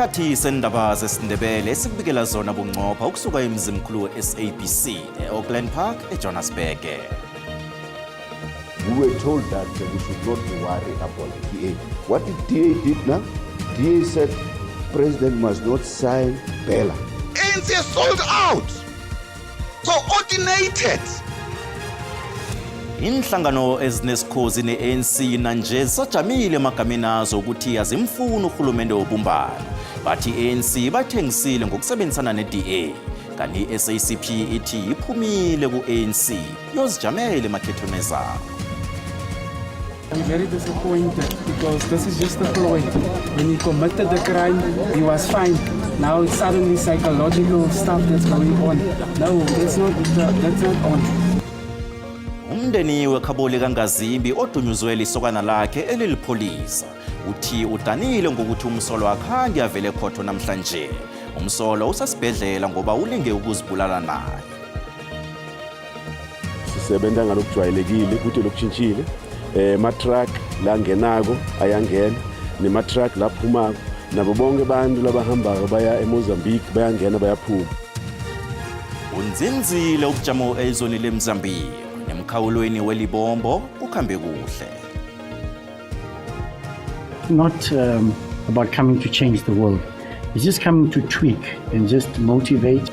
Sikhathi sendaba zesiNdebele esikubikela zona bunqopha ukusuka emzimkhulu we-SABC e-Auckland Park eJohannesburg. We were told that we should not be worried about DA. What did DA did now? DA said president must not sign Bella. ANC sold out. Coordinated. Inhlangano ezinesikhozi ne-ANC nanje zisajamile emagameni azo ukuthi azimfuni urhulumende wobumbano. Bathi i-ANC bathengisile ngokusebenzisana ne-DA. Kanti i-SACP ithi iphumile ku-ANC yozijamela emakhethweni ezayo. I'm very disappointed because this is just a ploy. When he committed the crime, he was fine. Now it's suddenly psychological stuff that's going on. No, that's not on. Umndeni wekhaboli kaNgazimbi odunyuzwe lisokana lakhe elilipholisa uthi udanile ngokuthi umsolo akhange avele ekhotho namhlanje. Umsolo usesibhedlela ngoba ulinge ukuzibulala naye. Sisebenza ngalokujwayelekile kuthi lokushintshile ma-truck la ngenako ayangena, nema-truck laphumako, nabo bonke abantu labahambako baya eMozambique bayangena, bayaphuma. Unzinzile ubujamo ezweni leMozambique nemkhawulweni welibombo kukhambe kuhle. Not about coming to change the world. It's just coming to tweak and just motivate.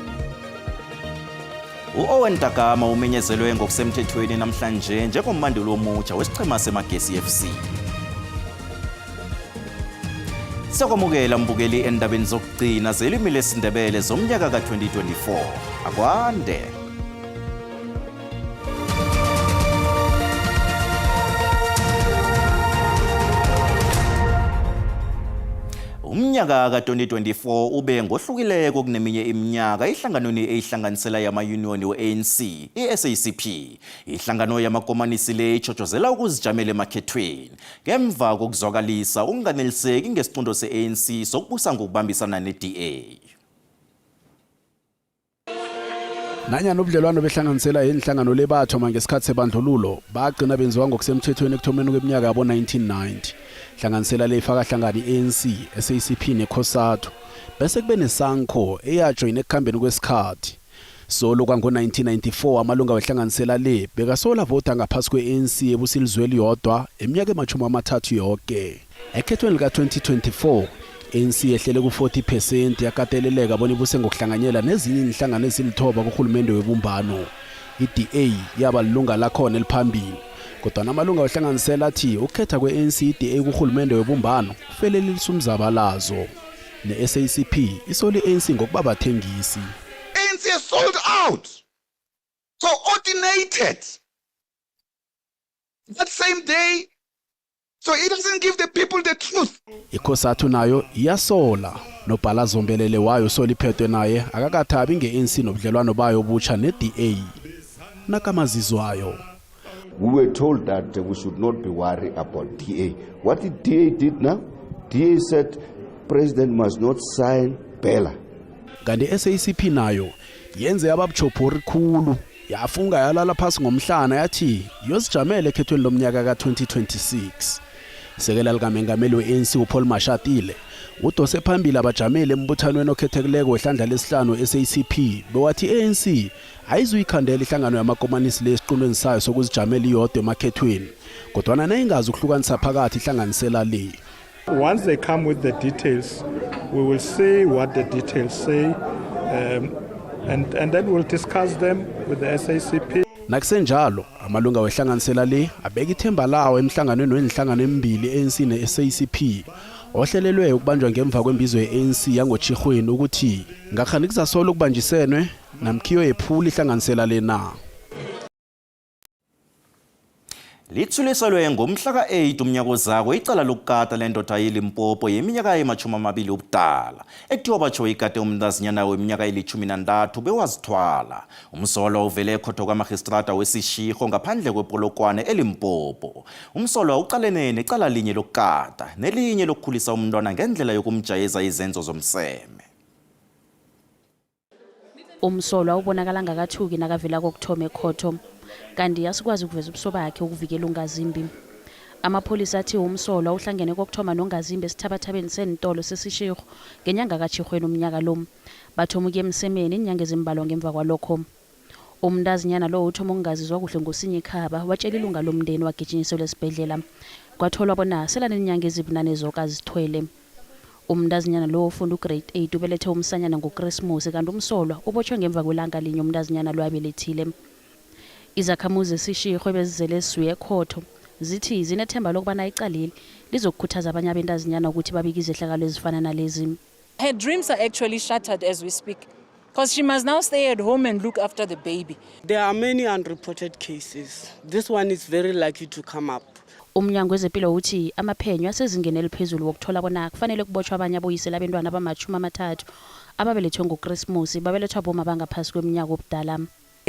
U-Owen Dakama umenyezelwe ngokusemthethweni namhlanje njengombanduli omutsha wesichema seMagesi FC. Siyakwamukela mbukeli endabeni zokugcina zelimi lesiNdebele zomnyaka ka-2024. Akwande. Umnyaka ka-2024 ube ngohlukileko kuneminye iminyaka ihlanganweni eyihlanganisela yamayuniyoni we-ANC, i-SACP. Ihlangano yamakomanisi le itjhotjhozela ukuzijamela emakhethweni ngemva kokuzwakalisa ukunganeliseki ngesiqunto se-ANC sokubusa ngokubambisana ne-DA. Nanyana ubudlelwano behlanganisela yenhlangano le bathoma ngesikhathi sebandlululo, bagcina benziwa ngokusemthethweni ekuthomeni kweminyaka yabo-1990. Hlanganisela le ifaka hlangana i-ANC, SACP neCOSATU, bese kube neSANCO eyajoyina ekukhambeni kwesikhathi. Solo kwango-1994 amalunga wehlanganisela le bekasola vota ngaphasi kwe-ANC ebusilizwe eliyodwa eminyaka ema-30 yoke. Ekhethweni lika-2024 ANC yehlele ku-40 percent, yakateleleka bona ibuse ngokuhlanganyela nezinye iinhlangano ezilithoba kurhulumende webumbano. I-DA yaba lilunga lakhona eliphambili, kodwana amalunga wehlanganisela athi ukukhetha kwe-ANC i-DA kurhulumende webumbano kufelelisa umzabalazo. Ne-SACP isola i-ANC ngokuba bathengisi. ANC sold out. Coordinated. That same day. So he doesn't give the people the truth. ICOSATU nayo iyasola. Nobhala zombelele wayo soliphethwe naye akakathabi nge-ANC nobudlelwano bayo obutsha ne-DA. Nakamazizwayo. We were told that we should not be worried about DA. What did DA did now? DA said president must not sign Bella. Kanti SACP nayo yenze ababuchophori khulu, yafunga yalala phasi ngomhlana, yathi yozijamela ekhethweni lomnyaka ka-2026. Sekela likamengameli we-ANC uPaul Mashatile udose phambili abajameli embuthanweni okhethekileko wehlandla lesihlanu SACP, bewathi i-ANC ayizuyikhandela ihlangano yamakomanisi le esiqundweni sayo sokuzijamela iyodwa emakhethweni, kodwana nayingazi ukuhlukanisa phakathi ihlanganisela le. Once they come with the details, we will see what the details say, and then we'll discuss them with the SACP. Nakusenjalo, amalunga wehlanganisela le abeka ithemba lawo emhlanganweni wenhlangano emibili, ANC ne-SACP, ohlelelwe ukubanjwa ngemva kwembizo ye-ANC yangochirhweni, ukuthi ngakhani kuzasola ukubanjisenwe namkhiyo yephula ihlanganisela le na. Lithuliselwe ngomhla ka-8 umnyaka ozako icala lokukata lendoda yeLimpopo yeminyaka ema-20 ubudala ekuthiwa batsho ikate umntazinyana weminyaka eli-13 bewazithwala. Umsolwa uvele ekhotho kamarhistrata wesishirho ngaphandle kwePolokwane eLimpopo. Umsolwa uqalene necala linye lokukata nelinye lokukhulisa umntwana ngendlela yokumjayeza izenzo zomseme. Umsolwa ubonakala ngakathuki nakavela kokuthoma ekhotho, kanti asikwazi ukuveza ubuso bakhe ukuvikela ungazimbi. Amapholisa athi umsolwa uhlangene kokuthoma nongazimbi esithabathabeni seentolo seSeshego ngenyanga kaTjhirhweni umnyaka lo. Bathoma ukuya emsemeni iinyanga ezimbalwa ngemva kwalokho. Umntazinyana lo uthoma ukungazizwa kuhle ngoSinyikhaba, watjela ilunga lomndeni wagijinyiselwa esibhedlela. Kwatholwa bona selaneenyanga ezibunane zoke azithwele. Umntazinyana lo ofunda uGrade 8 ubelethe umsanyana ngoKresimusi kanti umsolwa ubotjhwe ngemva kwelanga linye umntazinyana lo abelethile. Izakhamuzi zeSeshego ebezizele swi ekhotho zithi zinethemba lokubana icaleli lizokukhuthaza abanye abentazinyana ukuthi babike izehlakalo ezifana nalezi. Her dreams are actually shattered as we speak because she must now stay at home and look after the baby. There are many unreported cases. This one is very likely to come up. Umnyango wezepilo uthi amaphenyo asezingeni eliphezulu wokuthola bona kufanele kubotjhwe abanye aboyise labentwana abama-30 ababelethwe ngoKresimusi babelethwa boma bangaphasi kweminyaka obudala.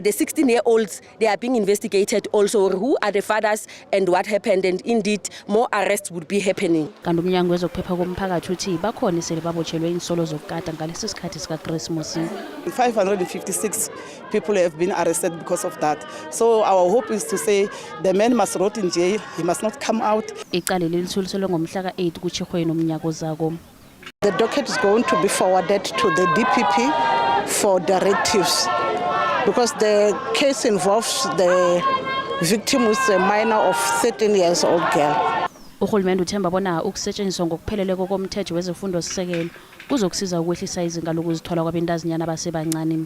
The 16-year-olds, they are being investigated also. Who are the fathers and what happened? And indeed, more arrests would be happening. Kanti umnyango wezokuphepha komphakathi uthi bakhona esele babotshelwe iinsolo zokukata ngalesi sikhathi sikaKresimusi. 556 people have been arrested because of that. So our hope is to say the man must rot in jail, he must not come out. Icala leli lithuliselwe ngomhla ka-8 kuTjhirhweni umnyaka ozako. The docket is going to be forwarded to the DPP for directives because the case involves the victim who is a minor of 13 years old girl. Urhulumende uthemba bona ukusetshenziswa ngokupheleleko komthetho wezefundo sisekelo kuzokusiza ukwehlisa izinga lokuzithwala kwabentazinyana abasebancane.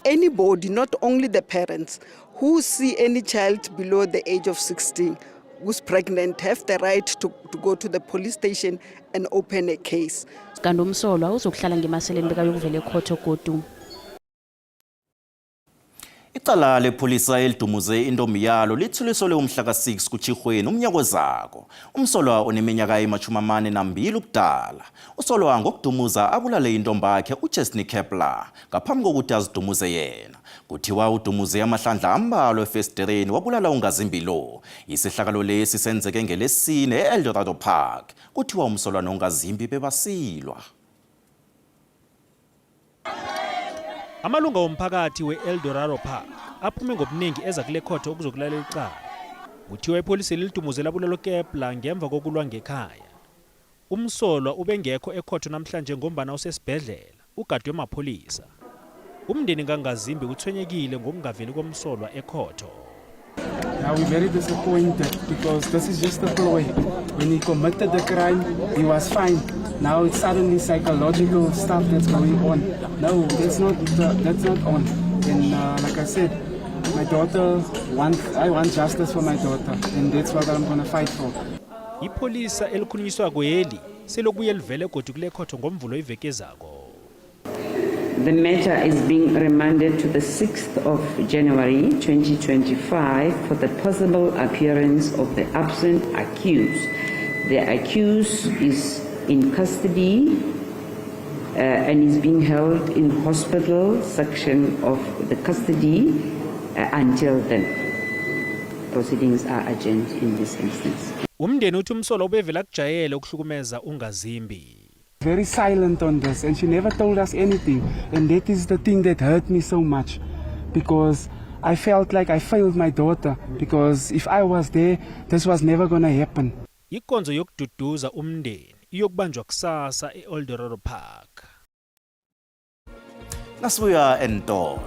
Anybody, not only the parents, who see any child below the age of 16 who's pregnant have the right to go to the police station and open a case. Kanti umsolwa uzokuhlala ngemaseleni bekayokuvela ekhotho godu. Icala lepholisa elidumuze intombi yalo lithuliselwe umhla ka-6 kuTjhirhweni umnyaka ozako. Umsolwa oneminyaka eyi-42 ubudala. Usolwa ngokudumuza abulale intombakhe uJesney Kepler ngaphambi kokuthi azidumuze yena. Kuthiwa udumuze amahlandla ambalwa efesitereni wabulala ungazimbi lo. Isehlakalo lesi senzeke ngelesine e-Eldorado Park. Kuthiwa umsolwa nongazimbi bebasilwa. Amalunga womphakathi we-Eldorado Park aphume ngobuningi eza kule khotho ukuzokulalela icala. Kuthiwa ipholisa lilidumuze labulala uKepler ngemva kokulwa ngekhaya. Umsolwa ubengekho ekhotho namhlanje ngombana usesibhedlela, ugadwe mapholisa. Umndeni kangazimbi uthwenyekile ngokungaveli komsolwa ekhotho. Now we're very disappointed because this is just a ploy. When he committed the crime, he was fine. Now it's suddenly psychological stuff that's going on. No, that's not on. And like I said, my daughter wants I want justice for my daughter, and that's what I'm gonna fight for. Ipholisa elikhulunyiswa kweli selokubuye livele godu kule khotho ngomvulo iveke ezako. The matter is being remanded to the 6th of January 2025 for the possible appearance of the absent accused. The accused is in custody and is being held in hospital section of the custody until then. Proceedings are adjourned in this instance. Umndeni uthi umsolwa ubevele akujayele ukuhlukumeza ungazimbi. Very silent on this, and she never told us anything. And that is the thing that hurt me so much, because I felt like I failed my daughter. Because if I was there, this was never gonna happen. Ikonzo yokududuza umndeni iyokubanjwa kusasa e-Eldorado Park. Nasibuya entolo.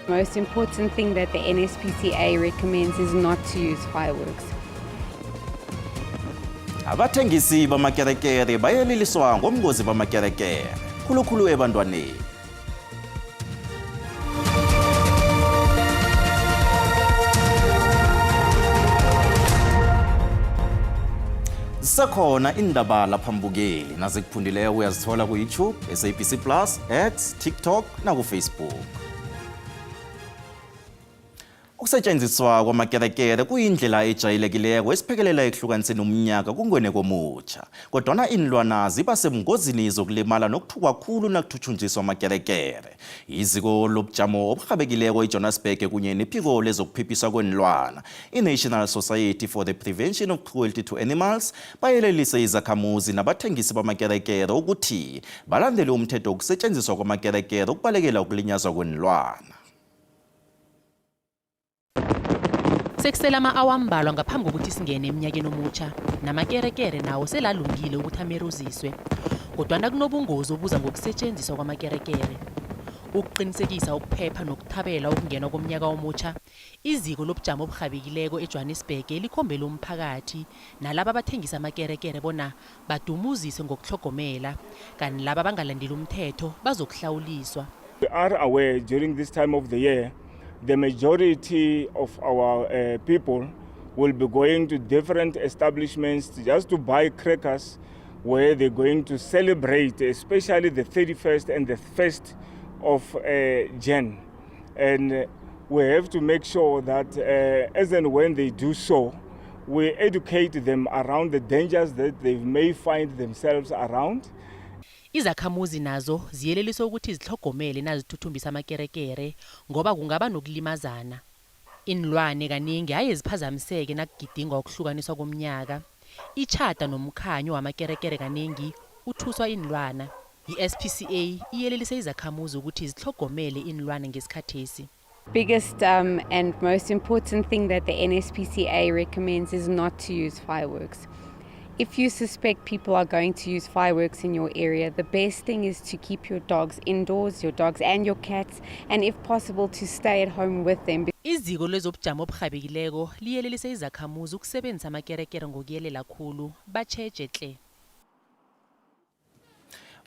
Most important thing that the NSPCA recommends is not to use fireworks. Abathengisi bamakerekere bayeliliswa ngobungozi bamakerekere, khulukhulu ebantwaneni. Zisekhona indaba lapha mbukeli, nazikuphundileko uyazithola ku-YouTube, SABC Plus, X, TikTok nakuFacebook. Ukusetshenziswa kwamakerekere kuyindlela ejayelekileko esiphekelela ekuhlukaniseni umnyaka kungene komutsha, kodwana iinlwana ziba sebungozini zokulimala nokuthukwa khulu nakuthuthunjiswa amakerekere. Iziko lobujamo oburhabekileko iJohannesburg kunye nephiko lezokuphephiswa kwenilwana i-National Society for the Prevention of Cruelty to Animals bayelelise izakhamuzi nabathengisi bamakerekere ukuthi balandele umthetho wokusetshenziswa kwamakerekere ukubalekela ukulinyazwa kwenilwana. Sekusele ama-awa ambalwa ngaphambi kokuthi singene eminyakeni omutjha, namakerekere nawo selalungile ukuthi ameruziswe. Kodwana kunobungozi obuza ngokusetjenziswa kwamakerekere. Ukuqinisekisa ukuphepha nokuthabela ukungena komnyaka omutjha, iziko lobujamo oburhabekileko eJwanisbhege likhombele umphakathi nalaba abathengisa amakerekere bona badumuzise ngokutlhogomela, kanti laba abangalandeli umthetho bazokuhlawuliswa. We are aware during this time of the year, the majority of our people will be going to different establishments just to buy crackers where they're going to celebrate, especially the 31st and the 1st of Jan. And we have to make sure that as and when they do so, we educate them around the dangers that they may find themselves around. Izakhamuzi nazo ziyeleliswa ukuthi zitlhogomele nazithuthumbisa amakerekere ngoba kungaba nokulimazana. Iinlwane kaningi haye ziphazamiseke nakugidingwa ukuhlukaniswa komnyaka. Itjhada nomkhanyo wamakerekere kaningi uthuswa iinlwana. I-SPCA iyelelise izakhamuzi ukuthi zitlhogomele iinlwane ngesikhathesi. Biggest and most important thing that the NSPCA recommends is not to use fireworks. If you suspect people are going to use fireworks in your area, the best thing is to keep your dogs indoors, your dogs and your cats, and if possible, to stay at home with them. Iziko lezobujamo oburhabekileko liyelelise izakhamuzi ukusebenzisa amakerekere ngokuyelela khulu, batjheje tle.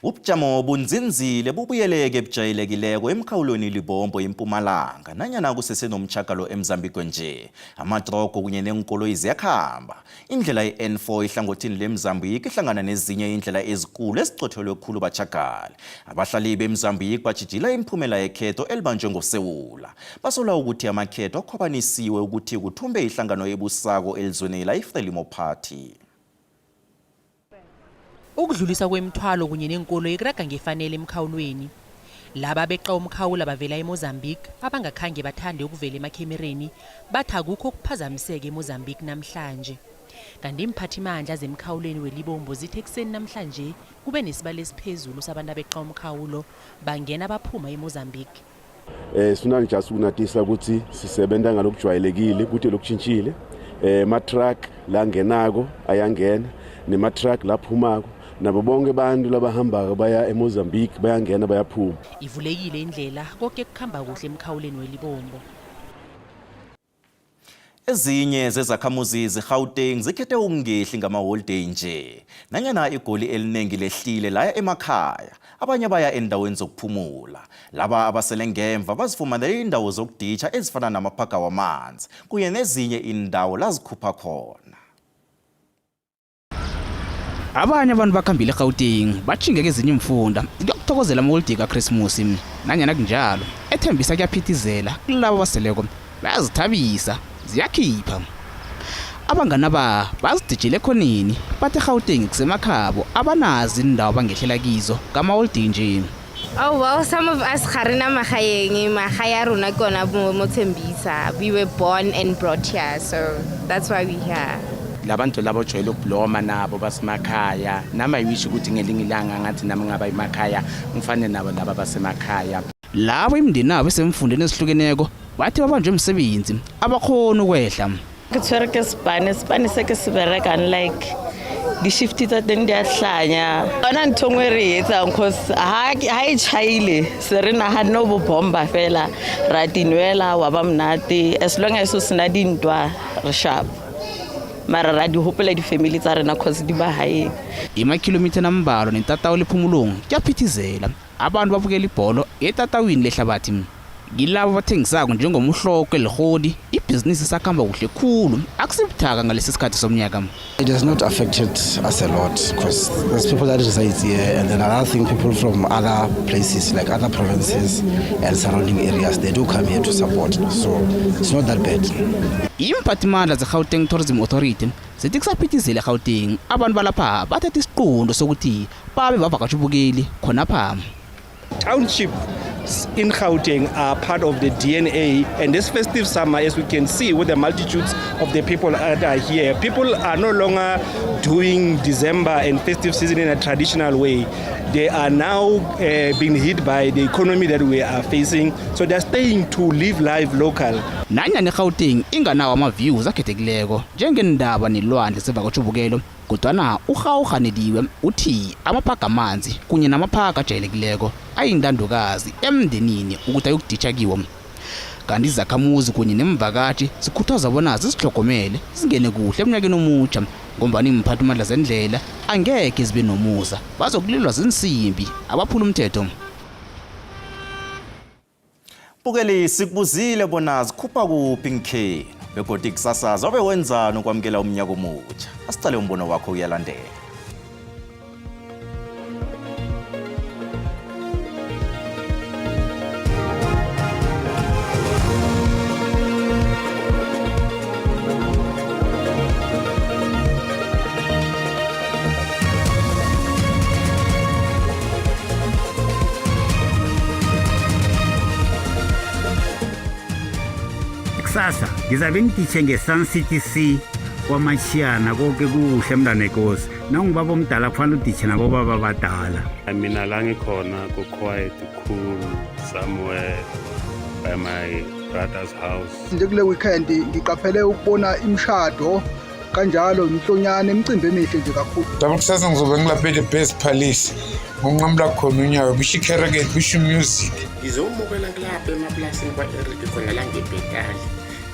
Ubujamo bunzinzile bubuyeleke ebujayelekileko emkhawulweni Libombo impumalanga nanyana kusesenomtjhagalo eMzambikwe nje. Amatrogo kunye neenkoloyi ziyakhamba. Indlela i-N4 ihlangothini leMzambiki ihlangana nezinye indlela ezikulu ezicothelwe khulu batjhagali. Abahlali beMzambiki bajijila imiphumela yekhetho elibanjwe ngoSewula. Basola ukuthi amakhetho akhwabanisiwe ukuthi kuthumbe ihlangano ebusako elizweni la iFrelimo Party. Ukudluliswa kwemithwalo kunye neenkoloyi kuraga ngefanelo emkhawulweni. Laba beqa umkhawulo bavela eMozambique abangakhange bathande ukuvela emakhemereni bathi akukho ukuphazamiseka eMozambique namhlanje. Kanti iimphathimandla zemkhawulweni weLibombo zithe ekuseni namhlanje kube nesibalo esiphezulu sabantu abeqa umkhawulo bangena baphuma eMozambique. Sifuna nje ukunatisa ukuthi sisebenza ngalokujwayelekile kude lokuchintshile. Ma truck la ngenako ayangena, nema truck laphumako, nabo bonke abantu labahambako baya eMozambique bayangena bayaphuma. Ivulekile indlela, konke kukhamba kuhle emkhawulweni weLibombo. Ezinye zezakhamuzi zeGauteng zikhethe ukungehli ngamaholideyi nje. Nanyana igoli elinengi lehlile laya emakhaya, abanye baya endaweni zokuphumula. Laba abasele ngemva bazifumanele indawo zokuditsha ezifana namaphaga wamanzi kunye nezinye indawo lazikhupha khona. Abanye abantu bakhambile eGauteng batjhinge kezinye iimfunda kuyokuthokozela amaholideyi kaKrismusi. Nanyana kunjalo, ethembisa kuyaphithizela kulabo abaseleko bayazithabisa, ziyakhipha. Abangani aba bazidijele ekhoneni bathi eGauteng kusemakhabo abanazi indawo abangehlela kizo ngamaholideyi nje. Oh well, some of us ga rena magaeng, magae a rona ke ona mo Tembisa. We were born and brought here, so that's why we're here. Labantu labo ojwayele ukubloma nabo basemakhaya, nami ayiwisho ukuthi ngelinye ilanga ngathi nami ngaba emakhaya ngifane nabo laba basemakhaya. Labo imindeni yabo esemfundeni ezihlukeneko bathi babanjwe emsebenzi abakhoni ukwehla. Ke tshwere ke sepane, sepane se ke se berekang, like di-shift tsa teng di a hlanya. Yona ntho nngwe re e etsang, cause ha e tjhaile se re nahanne bo bomba fela, ra tinwela wa ba monate, as long as o sena dintwa re sharp, mara ra di hopola di-family tsa rena cause di ba haeng. Imakhilomitha nambalwa netatawu lephumulong kuyaphithizela, abantu babukela ibholo etatawini lehlabathi. Kilabo abathengisako njengomuhloko eliholi, ibhizinisi isakhamba kuhle khulu, akusibuthaka ngalesi sikhathi somnyaka. It has not affected us a lot because there's people that reside here, and then another thing, people from other places like other provinces and surrounding areas, they do come here to support. So it's not that bad. Iimphathimandla ze-Gauteng Tourism Authority zithi kusaphithizela eGauteng, abantu balapha bathatha isiqunto sokuthi babe bavakatjha ubukeli khonapha. Township in Gauteng are part of the DNA. And this festive summer, as we can see with the multitudes of the people that are here, people are no longer doing December and festive season in a traditional way. They are now being hit by the economy that we are facing. So they're staying to live life local. Nanyana iGauteng inganawo ama-views akhethekileko njengendaba nelwandle sevakatjhobukelo, kodwana urhawuhaneliwe uthi amaphaga amanzi kunye namaphaga ajayelekileko ayintandokazi emndenini ukuthi ayokuditsha kiwo. Kanti izakhamuzi kunye nemvakatshi zikhuthazwa bona zizihlogomele zingene kuhle emnyakeni omutsha, ngombana iimphathimandla zendlela angekhe zibe nomusa, bazokulilwa zinsimbi abaphula umthetho. Bukeli, sikubuzile bona zikhupha kuphi ngikhenu begodu kusasa zobe wenzani ukwamukela umnyaka omutsha. Asicale umbono wakho uyalandela. Kusasa ngizabe ngiditshe nge-Sun City C kwamashiyana, konke kuhle mntana enkosi. Nawungubaba omdala kufanele uditshe nabobaba abadala. Mina la ngikhona ku-quiet, cool, somewhere by my brother's house. Nje kule weekend ngiqaphele ukubona imishado kanjalo, imhlonyane, imicimbi emihle nje kakhulu. Lapho kusasa ngizobe ngilapha e-The Best Palace ngonqamula khona unyaka, kusho ikherekete, kusho music. Ngizomukela kulapha emaplasini kwa-Eric khona la ngebhetali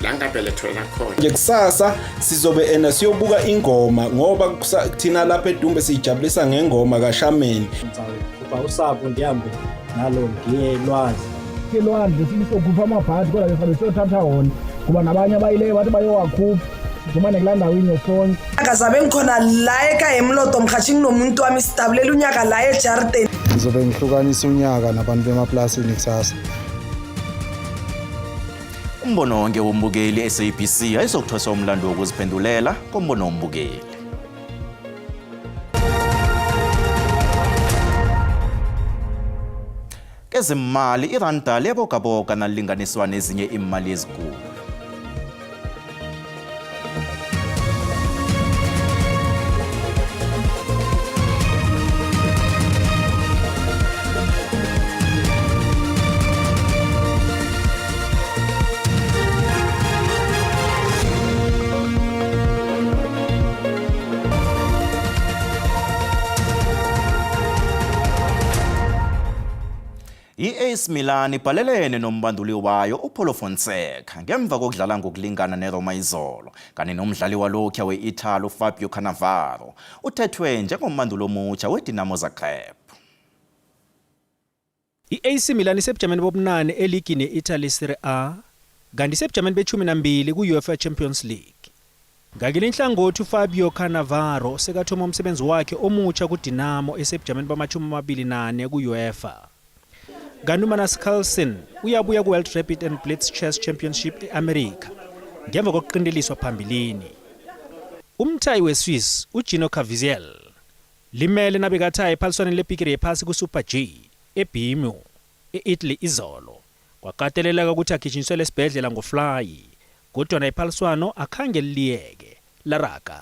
la ngabelethelwa khona. Ngekusasa sizobe ena siyobuka ingoma ngoba thina lapha eDumbe siyijabulisa ngengoma kaShameni. Ngizawukhupha usapho ndihambe nalo ndiye elwandle. Elwandle sisokhupha amabhadi, kodwa ke sabe siyothatha wona kuba nabanye abayileyo bathi bayowakhupha, sidumane kulaa ndawo inye sonke. Ngazabe ngikhona la ekhaya eMloto mhathi, nginomuntu wami, sidabulela unyaka la ejarideni. Ngizobe ngihlukanisa unyaka nabantu bemaplasini kusasa. Umbono wonke wombukeli, SABC ayizokuthweswa umlando wokuziphendulela kombono wombukeli. Kezimali, iranda liyabogaboga nalilinganiswa nezinye imali ezikulu. I-AC Milan ibhalelene nombanduli wayo uPaulo Fonseca ngemva kokudlala ngokulingana neRoma izolo, kanti nomdlali walokhuya we-Italy uFabio Cannavaro uthethwe njengombanduli omutsha weDinamo Zagreb. I-AC Milan isebujameni bobunane eligini ye-Italy Serie A, kanti isebujameni be-12 ku-UEFA Champions League. Ngakelinye inhlangothi, uFabio Cannavaro sekathoma umsebenzi wakhe omutsha kuDinamo esebujameni bama-24 ku-UEFA. Kanti uMagnus Carlsen uyabuya ku-World Rapid and Blitz Chess Championship e-America ngemva kokuqinteliswa phambilini. Umthayi weSwiss uGino Caviezel limele nabekathaya ephaliswaneni lebhigiri yephasi ku-Super G eBimio e-Italy izolo, kwakateleleka ukuthi agijinyiselwe esibhedlela ngoflayi, kodwa iphaliswano akhange liyeke laraga.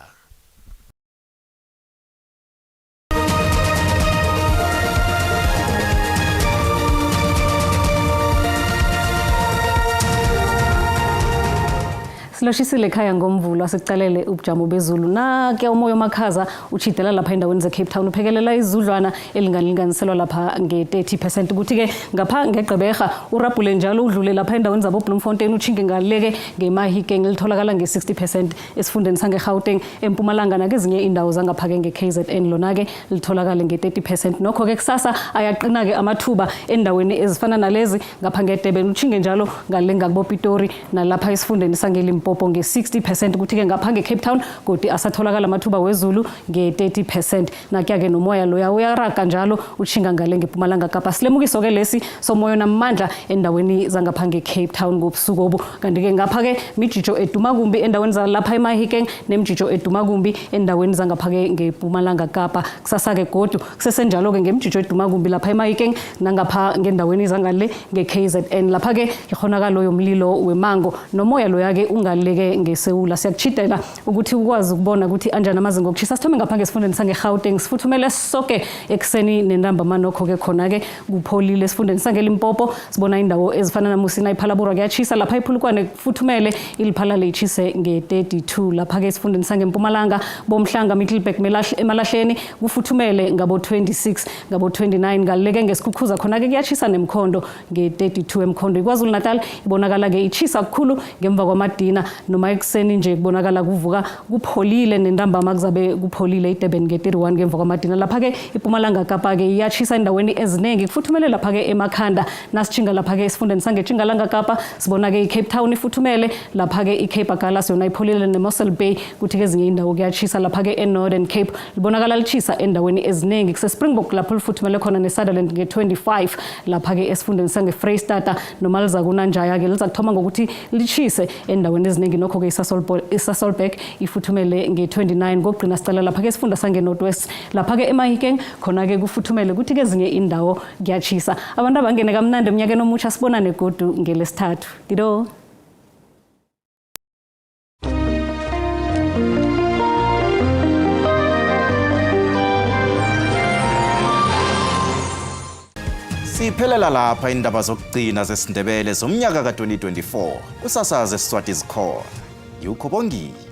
Siloshisile ekhaya ngoMvulo, asicalele ubujamo bezulu. Na-ke umoya omakhaza uchidela lapha endaweni ze-Cape Town, uphekelela izudlwana elingalinganiselwa lapha nge-30%, kuthi-ke ngapha ngeGqeberha urabhule njalo udlule lapha endaweni zabo Bloemfontein, uchinge ngaleke ngeMahikeng, litholakala nge-60%. Esifundeni sangeGauteng, eMpumalanga nakezinye indawo zangaphake nge-KZN, lona-ke litholakale nge-30%. Nokho-ke kusasa ayaqina-ke amathuba endaweni ezifana nalezi ngapha ngeDurban, uchinge njalo ngale ngakuboPitori nalapha esifundeni sangeLimpopo. ngeLimpopo nge-60 percent, kuthi-ke ngapha nge-Cape Town godi asatholakala amathuba wezulu nge-30 percent. Nakuya-ke nomoya loya uyaraga njalo utshinga ngale ngePumalanga Kapa. Silemukiso-ke lesi somoya namandla endaweni zangapha nge-Cape Town ngobusuku obu. Kanti-ke ngapha-ke mijijo eduma kumbi endaweni zalapha eMahikeng nemijijo eduma kumbi endaweni zangapha-ke ngePumalanga Kapa. Kusasa-ke godu kusesenjalo-ke ngemjijo eduma kumbi lapha eMahikeng nangapha ngendaweni zangale nge-KZN. Lapha-ke ikhonakalo yomlilo wemango nomoya loya-ke ungaleke ngesewula. Siyakutshidela ukuthi ukwazi ukubona ukuthi anjani amazinga okushisa. Sithome ngapha ngesifundeni sange-Gauteng, sifuthumele soke ekuseni nentambama, nokho-ke khona-ke kupholile. Esifundeni sangeLimpopo sibona indawo ezifana naMusina, iPhalaborwa kuyatshisa. Lapha iPhulukwane kufuthumele, iLiphalale itshise nge-32. Lapha-ke esifundeni sangeMpumalanga, Bomhlanga, Middelburg, eMalahleni kufuthumele ngabo-26, ngabo-29. Ngaleke ngesikhukhuza khona-ke kuyatshisa nemkhondo nge-32 emkhondo. IKwaZulu Natal ibonakala-ke itshisa kukhulu ngemva kwamadina, noma ekuseni nje kubonakala kuvuka kupholile, nentambama kuzabe kupholile. iDurban nge-31 ngemva kwamadina. Lapha-ke iPumalanga Kapa-ke iyatshisa endaweni eziningi, kufuthumele lapha-ke emakhanda. Nasitshinga lapha-ke esifundeni sangeTshingalanga Kapa sibona-ke i-Cape Town ifuthumele, lapha-ke i-Cape Agulhas yona ipholile, ne-Mossel Bay. Kuthi-ke ezinye indawo kuyatshisa. Lapha-ke e-Northern Cape libonakala litshisa endaweni eziningi, kuse-Springbok lapho lifuthumele khona ne-Sutherland nge-25. Lapha-ke esifundeni sange-Freystata noma liza kunanjaya-ke liza kuthoma ngokuthi litshise endaweni eziningi, nokho-ke iSasolburg ifuthumele nge-29. Kokugcina sicela lapha-ke esifunda sange-North West, lapha-ke eMahikeng khona-ke kufuthumele, kuthi-ke ezinye indawo kuyatshisa. Abantu abangene kamnandi eminyakeni omutsha, sibonane godu ngelesithathu. Dido. Siphelela lapha indaba zokugcina zesiNdebele zomnyaka ka-2024. Kusasa zesiSwati zikhona. Yukho Bongile.